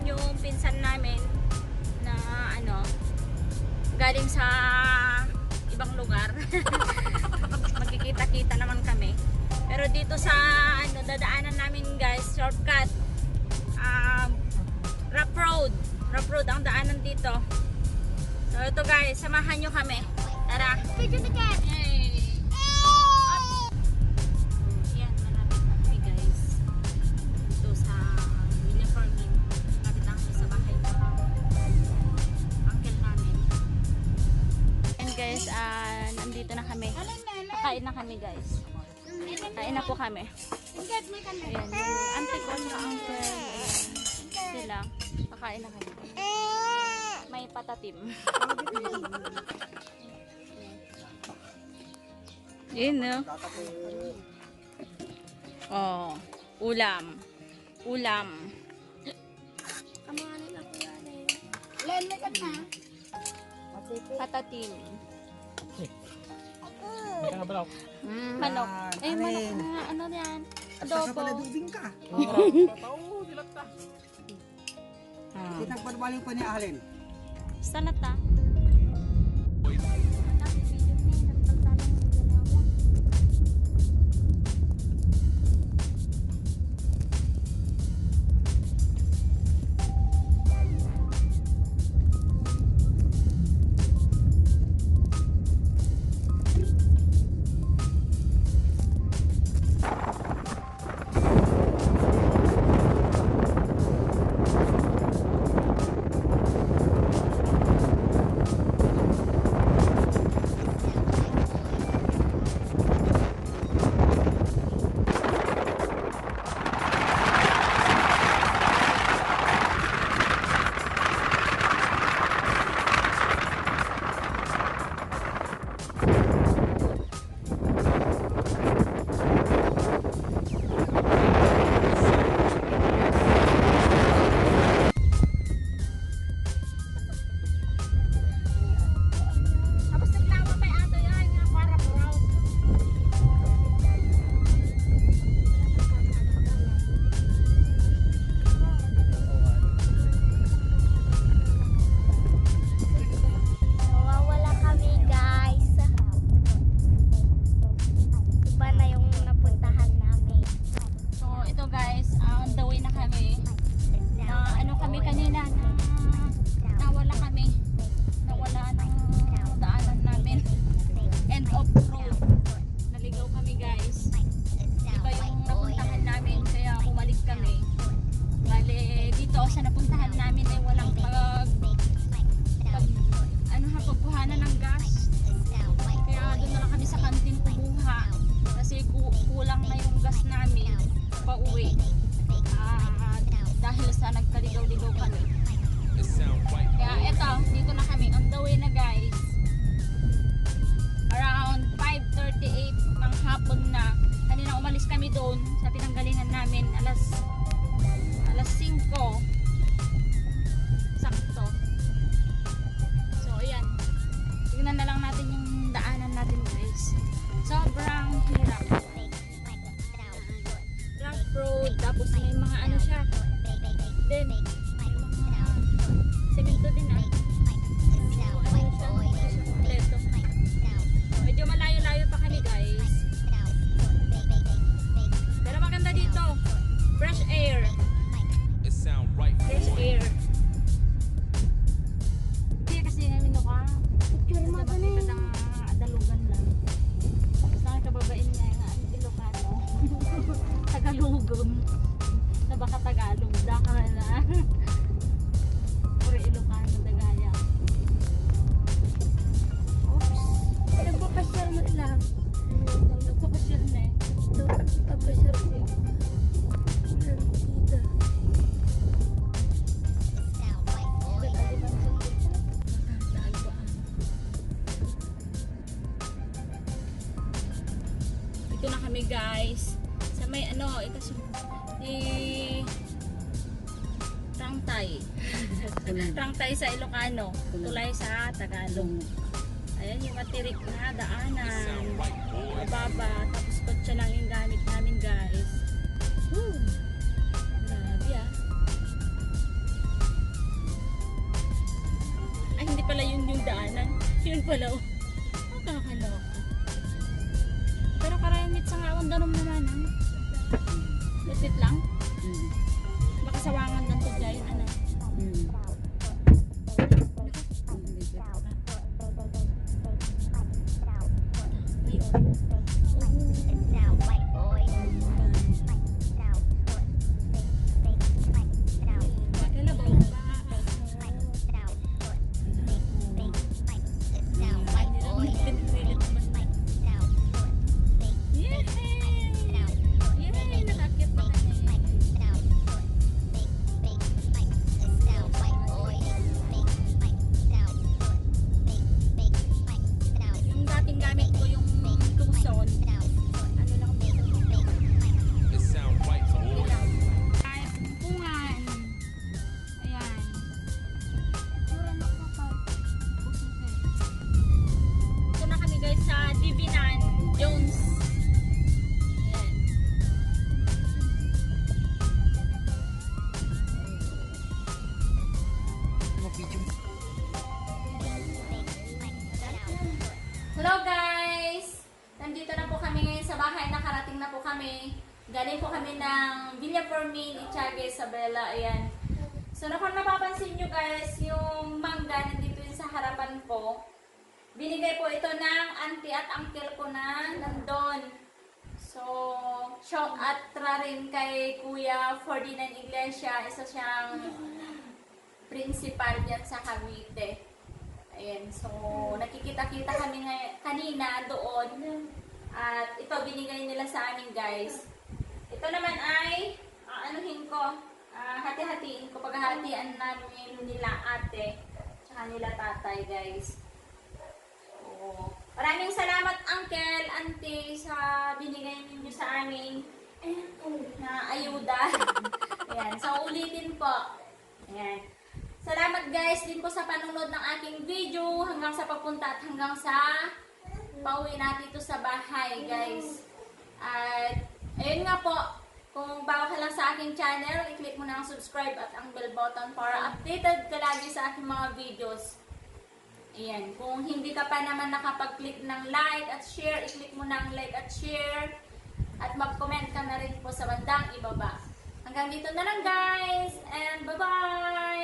yung pinsan namin na ano, galing sa ibang lugar. Magkikita-kita naman kami. Pero dito sa ano, dadaanan namin guys, shortcut. Rough road. Rough road ang daanan dito. So ito guys, samahan nyo kami. Tara. Video na cat. Yan, malapit na kami guys. Dito sa Villa Farming. Malapit na kami sa bahay ng uncle namin. And guys, nandito na kami. Kakain na kami guys. Kain na po kami. Ayan, yung auntie ko na uncle. Sila. Kakain na kami. May patatim. Yun, no? Oh, ulam. Ulam. Len, may kan na. Patatim. Manok. Manok. Eh, manok na. Ano yan? Sa pala Adobo. dubing ka. Kitang panubaling pa ni Allen. Salata. Nawawala kami guys. Iba na yung napuntahan namin. So, ito guys, on the way na kami. Ano kami kanina na nawala kami. Nawala ng daanan namin. End of road. Naligaw kami guys. Iba yung napuntahan namin kaya bumalik kami. Bale, dito sa napuntahan namin ay walang pagkuhanan ng gas. Kaya doon na lang kami sa kantin kumuha. Kasi kulang na yung gas namin pauwi. Dahil sa nagkaligaw-ligaw kami. Kaya eto, dito na kami. On the way na guys. Around 5:38 ng hapon na. Kanina umalis kami doon sa pinanggalingan namin. Alas 5. Sakto. So ayan. Tingnan na lang natin yung daanan natin guys. Sobrang hirap. Rough road. Tapos may mga ano siya. Then, may mga semento din ah. Kompleto. Medyo malayo-layo pa kami guys. Pero maganda dito. Fresh air. Fresh air. Hindi kasi namin ka. Kita ng adalugan lang. Basta ang kababain niya yung Ilocano. Tagalogom. Na baka Tagalog. Daka na. Puro Ilocano, Dagaya. Oops. Nagpapasyal mo lang. Nagpapasyal na eh. Nagpapasyal mo. Ito na kami guys. Sa may ano, ito si Rangtay. Rangtay sa Ilocano. Tulay sa Tagalog. Ayan yung matirik na daanan. Mababa. Tapos kotse lang yung gamit namin guys. Woo! Grabe ah. lang pala. Oh. Nakakaloka. Pero karayamit sa ngawan danom naman. Ha? Lutit lang. Baka sawangan ng tugay. Ano? Yung dating gamit ko yung Tucson. Ano lang dito? It sound right, boy. Ay, pungan. Ayan. Ito na kami guys sa Divinan Jones. Ayan. Hello guys! Nandito na po kami ngayon sa bahay. Nakarating na po kami. Galing po kami ng Villa Fermin, Itiaga, Isabela. Ayan. So kung napapansin nyo guys, yung mangga nandito yun sa harapan ko. Binigay po ito ng auntie at uncle ko na nandun. So, shout out rin kay Kuya Ferdinand Iglesia. Isa siyang principal dyan sa Cavite. Ayan, so nakikita-kita kami kanina doon at ito binigay nila sa amin guys. Ito naman ay anuhin ko, hati-hatiin ko, paghahatian namin nila ate tsaka nila tatay guys. So, maraming salamat uncle, auntie sa binigay ninyo sa amin na ayuda. Ayan, so ulitin po. Ayan. Salamat guys din po sa panunod ng aking video hanggang sa pagpunta at hanggang sa pauwi natin ito sa bahay guys. At ayun nga po, kung bago ka lang sa aking channel, i-click mo na ang subscribe at ang bell button para updated ka lagi sa aking mga videos. Ayan, kung hindi ka pa naman nakapag-click ng like at share, i-click mo na ang like at share at mag-comment ka na rin po sa bandang ibaba. Hanggang dito na lang guys and bye-bye!